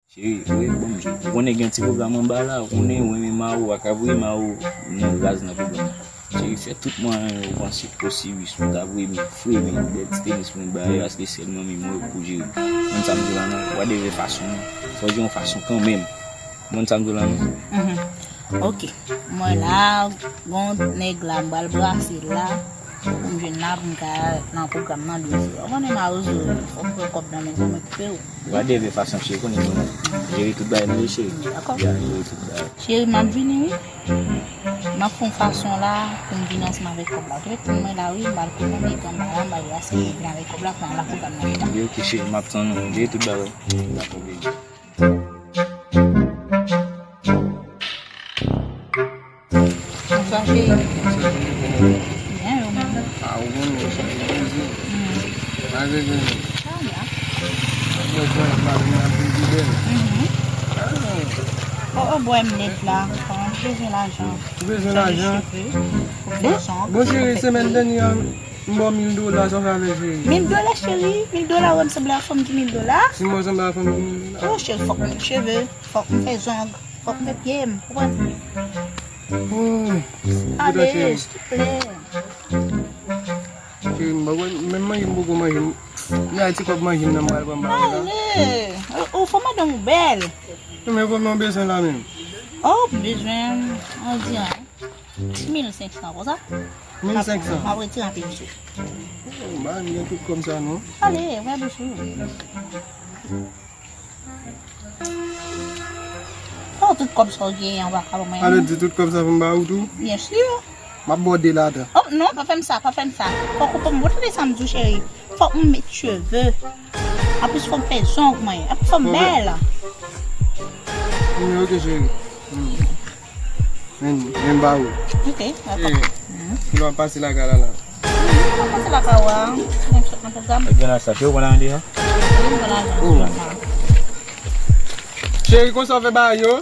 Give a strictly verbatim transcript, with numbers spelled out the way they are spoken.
Cheri, wi, bon, ou konnen gen ti pwogram anba la, ou konnen ou renmen mari w, w a ka voye mari w nan raz nan pwogram. Cheri, fè tout mwayen ou panse posib, si w ka voye m fre, men bèl ti tenis pou m ba yo, paske sèl manmi m wè pou jere. Konn sa m di w la non, w a devye fason, fò w jere yon fason kanmenm. Konn sa m di w la non. Ok. Mwen la, gon nèg la, m pral brase la. Pou m jwenn la, pou m ka nan pwogram nan, byen si. Ou konnen mawozo, fòk m pran kòb nan men pou m okipe w. Gade de fason cheri, konnen nou jere tout bagay nou ye cheri. Dakò. Ya, jere tout bagay. Cheri, m ap vini wi. M ap fè yon fason la pou m vin ansanm avèk kòb la. Ou te ret tann mwen la wi, m pral konnen nèg anba la, m pral brase nèg la avèk kòb la, pou m al nan pwogram nan. Byen ok cheri, m ap tann ou, jere tout bagay. Dakò baby. Bonswa cheri. Byen ou menm? A ou konnen ou cheri, byen zi. Malgre ke nou. Sa va. Apre sa, m pale m ap vin pi bèl. Oh oh bwè m nèt la. Kòman m bezwen lajan. Ou bezwen lajan? Fè cheve. Pou fè zong. Bon cheri, semèn dènyè a, m ba w mil dola, sa w fè avè l cheri? Mil dola cheri? Mil dola wè m sanble a fanm ki mil dola? Si m wè w sanble a fanm ki mil dola. Oh cheri, fòk m fè cheve, fòk m fè zong, fòk m fè pye m, ou konprann? Oh, ale, silvouplè. Cheri, m pa wè, menm manje m poko manje. M gen ti kòb manje m nan m pral pran bagay la. Ale, ou fè madanm ou bèl. Men kòman w bezwen la menm? Oh, bezwen, andiran. Mil senk san konsa. Mil senk san? M ap retire anpil sou. M pa gen tout kòb sa non. Ale, wè bouch ou. Oh, tout kòb sa w genyen an pa ka ban mwen. Ale di tout kòb sa pou m ba ou tou? Byen si. M ap ba w de ladan. Oh, non, pa fè m sa, pa fè m sa. Fòk ou pou m, ou tande sa m di w cheri. Fòk m met cheve. Anplis fòk m fè zong mwen. Anplis fòk m bèl. Wi, ok cheri. Men, men ba ou. Ok, dakò. Kilè w ap pase lakay la la? M ap pase lakay ou a. Mwen sot nan pwogram. Ebyen la sa, cheri, ou pran lajan deja? Wi, m pran lajan. Cheri, konsa w fè bagay yo?